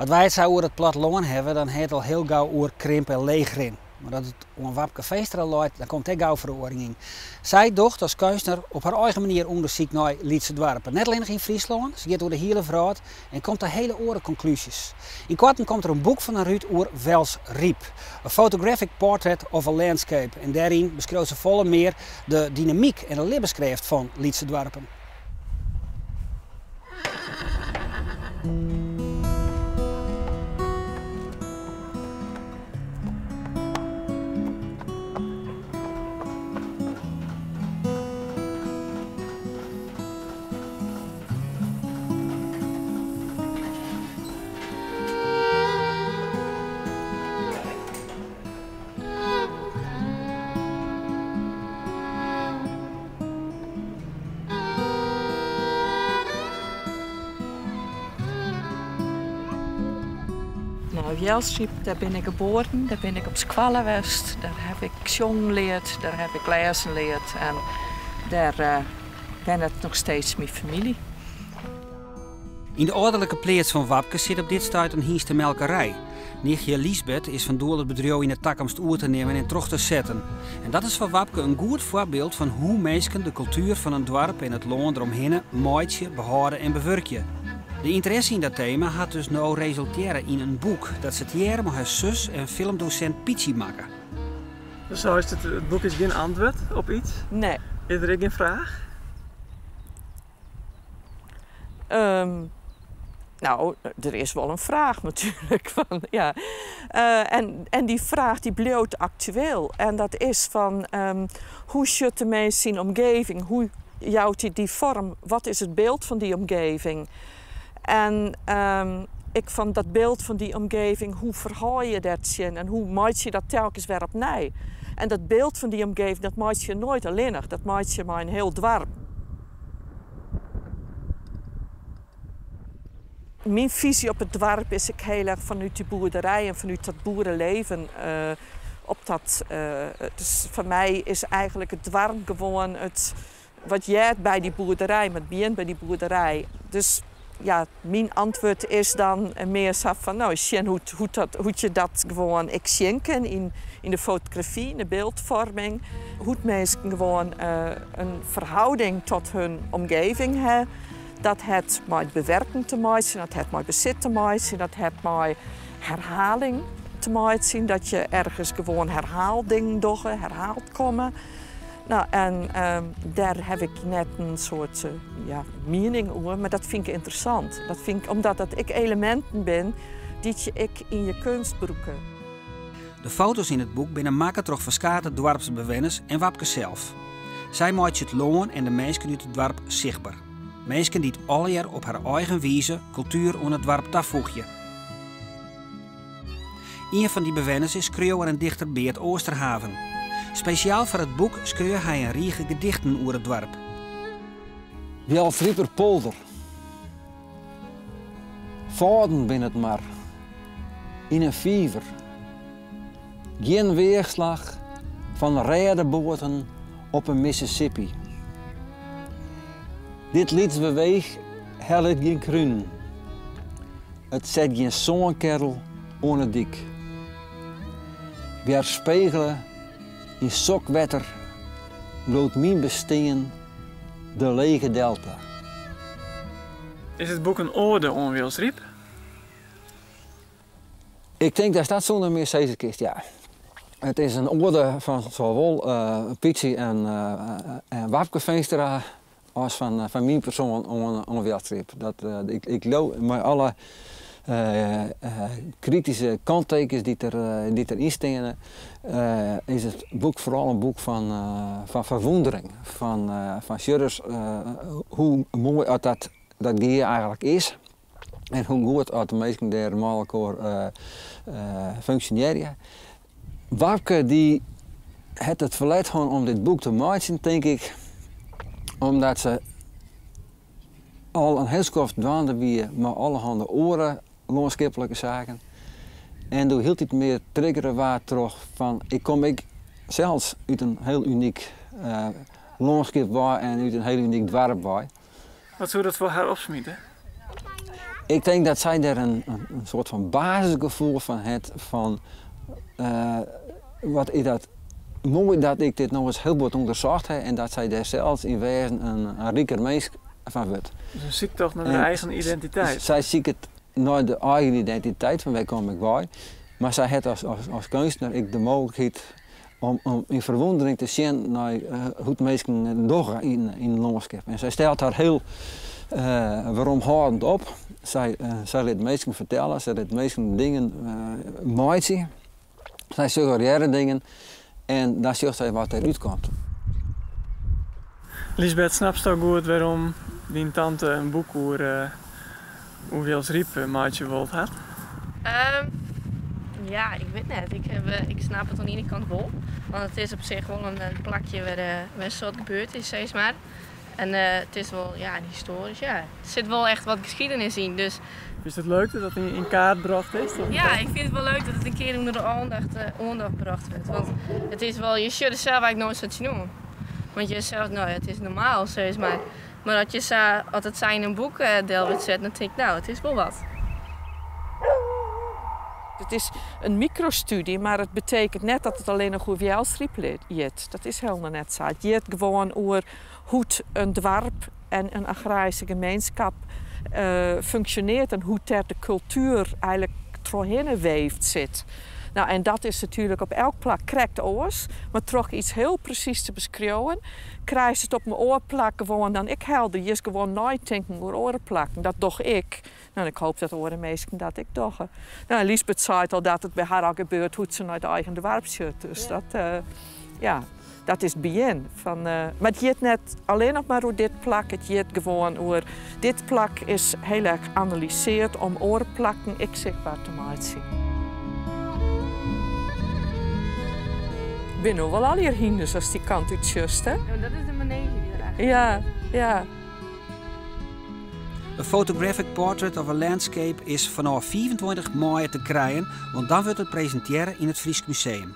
As wy it sa oer it plattelân hawwe, dan ha it al hiel gau oer krimp en leechrin. Mar as it oan Wapke Feenstra leit, dan komt dêr gau feroaring yn. Sy docht as keunstner op har eigen manier ûndersyk nei lytse doarpen. Net allinnich yn Fryslân, se giet oer de hiele wrâld en komt ta hiele oare konklúzjes. Ynkoarten komt der in boek fan har út oer Wjelsryp, A Photographic Portrait of a Landscape en dêryn beskriuwt se folle mear de dynamyk en de libbenskrêft fan lytse doarpen. No, Wjelsryp, dêr bin ik geboren, dêr bin ik op skoalle west, dêr haw ik sjongen leard, dêr haw ik lêzen leard en dêr wennet noch steeds myn famylje. Yn de âlderlike pleats fan Wapke sit op dit stuit in hynstemelkerij. Nichtje Liesbeth is fan doel it bedriuw yn 'e takomst oer te nimmen en troch te setten. En dat is foar Wapke in goed foarbyld fan hoe minsken de kultuer fan in doarp en it lân deromhinne meitsje, behâlde en bewurkje. De ynteresse yn dat tema hat dus no resultearre yn in boek dat se tegearre mei har sus en filmdosint Pietsy makke. Do seist, it boek is gjin antwurd op iets. Nee. Is der ek gjin fraach? No, der is wol in fraach natuerlik. Fan, ja. En, en dy fraach dy bliuwt aktueel. En dat is fan hoe sjocht de mins syn omgeving? Hoe jout hy dy foarm? Wat is it byld fan dy omgeving? En ek fan dat byld fan dy omgeving, hoe ferhâld je dêr tsjin en hoe meitsje je dat telkens wer opnij? En dat byld fan dy omgeving, dat meitsje je noait allinnich, dat meitsje je mei in hiel doarp. Myn fisy op it doarp is ek hiel erch fanút dy boerderij en fanút dat boereleven op dat. Dus foar my is eigenlik it doarp gewoan it wat heart by dy boerderij, mar it begjint by dy boerderij. Dus ja, myn antwurd is dan mear sa fan, no, sjen hoe't je dat gewoan ek sjen kin yn de fotografy, yn de byldfoarming. Hoe't minsken gewoan in ferhâlding tot hun omgeving ha. Dat hat mei it bewerken te meitsjen, dat hat mei besit te meitsjen, dat hat mei herhaling te meitsjen. Dat je ergens gewoan herhaald dingen dogge, herhaald komme. No, en dêr haw ik net in soart ja, miening oer, mar dat fyn ik ynteressant. Dat fyn ik omdat dat ek eleminten bin dy't je ek yn je keunst brûke. De foto's yn it boek binne makke troch ferskate doarpsbewenners en Wapke sels. Sy meitsje it lân en de minsken út it doarp sichtber. Minsken dy't allegear op har eigen wize kultuer oan it doarp tafoegje. Ien fan dy bewenners is skriuwer en dichter Beart Oosterhaven. Spesjaal foar it boek skreau hy in rige gedichten oer it doarp. Wjelsriper polder. Fâlden binne it mar. Yn in fiver. Gjin weachslach fan rêdeboaten op 'e Mississippi. Dit lyts beweech hellet gjin krunen. It set gjin sânkerrel oan 'e dyk. Wjerspegele yn sok wetter bliuwt myn bestean de lege delta. Is it boek in oade oan Wjelsryp? Ik tink datst dat sûnder mear sizze kinst, ja. It is in oade fan sawol Pietsy en Wapke Feenstra as fan myn persoan oan Wjelsryp. Dat, ik leau mei alle krityske kanttekens dy't der yn steane, is it boek foaral in boek fan ferwûndering, fan sjoch ris hoe moai at dat gea eigenlik is. En hoe goed at de minsken dêr mei elkoar funksjonearje. Wapke dy hat it ferlet hân om dit boek te meitsjen, tink ik, omdat se al in hiel skoft dwaande wie mei allerhande oare lânskiplike saken. En doe hieltyd mear triggere waard troch fan ik kom ek sels út in hiel unyk lânskip wei en út in hiel unyk doarp wei. Wat soe dat foar har opsmite? Ik tink dat sy dêr in soart fan basisgefoel fan hat fan wat is dat moai dat ik dit no ris hiel bot ûndersocht ha en dat sy dêr sels yn wêzen in riker minsk fan wurdt. Dus in syktocht nei de eigen identiteit. Sy siket nei de eigen identiteit fan wêr kom ik wei, mar sy hat as keunstner ek de mooglikheid om yn ferwûndering te sjen nei hoe't minsken dogge yn in lânskip. En sy stelt har hiel weromhâldend op. Sy lit minsken fertelle, sy lit minsken dingen meitsje. Sy suggerearret dingen en dan sjocht sy wat derút komt. Liesbeth, snapsto goed wêrom dyn tante in boek oer oer Wjelsryp meitsje wold hat? Ja, ik wit net. Ik, ik snap it oan de iene kant wol. Want it is op sich wol in plakje wêr, wêr in soad gebeurd is, sis mar. En it is wol, ja, histoarysk, ja. Der sit wol echt wat geschiedenis yn, dus... Fynst it leuk dat dat yn kaart brocht is? Ja, ik fyn it wol leuk dat it in kear ûnder de oandacht, oandacht brocht wurdt. Want it is wol, je sjogge der sels eigentlik noait sa tsjinoan. Want je sels, no ja, it is normaal, sis mar. Mar as je sa, as it sa yn in boek del wurdt set, dan tink ik, no, it is wol wat. It is in mikrostudie, mar it betekent net dat it allinnich oer Wjelsryp giet. Dat is hielendal net sa. It giet gewoan oer hoe't in doarp en in agraryske gemeenskap funksjonearret en hoe't dêr de kultuer eigenlik trochhinne weefd sit. No, en dat is natuerlik op elk plak krekt oars, mar troch iets hiel presys te beskriuwen, krijst it op in oar plak gewoan dan ek helder. Je is gewoan neitinken oer oare plakken. Dat doch ik. No, en ik hoop dat oare minsken dat ek dogge. No, Liesbeth seit al dat it by har al gebeurt hoe't se nei it eigen doarp sjocht. Dus dat, ja, dat is it begjin. Fan, mar it giet net allinnich mar oer dit plak, it giet gewoan oer dit plak is hiel erch analyseard om oare plakken ek sichtber te meitsjen. Binne no wol allegear hynders ast dy kant út sjochst, hè? Ja, dat is de manege dy't der achter Ja, ja. A Photographic Portrait of a Landscape is fanôf 25 maaie te krijen, want dan wurdt it presintearre yn it Frysk Museum.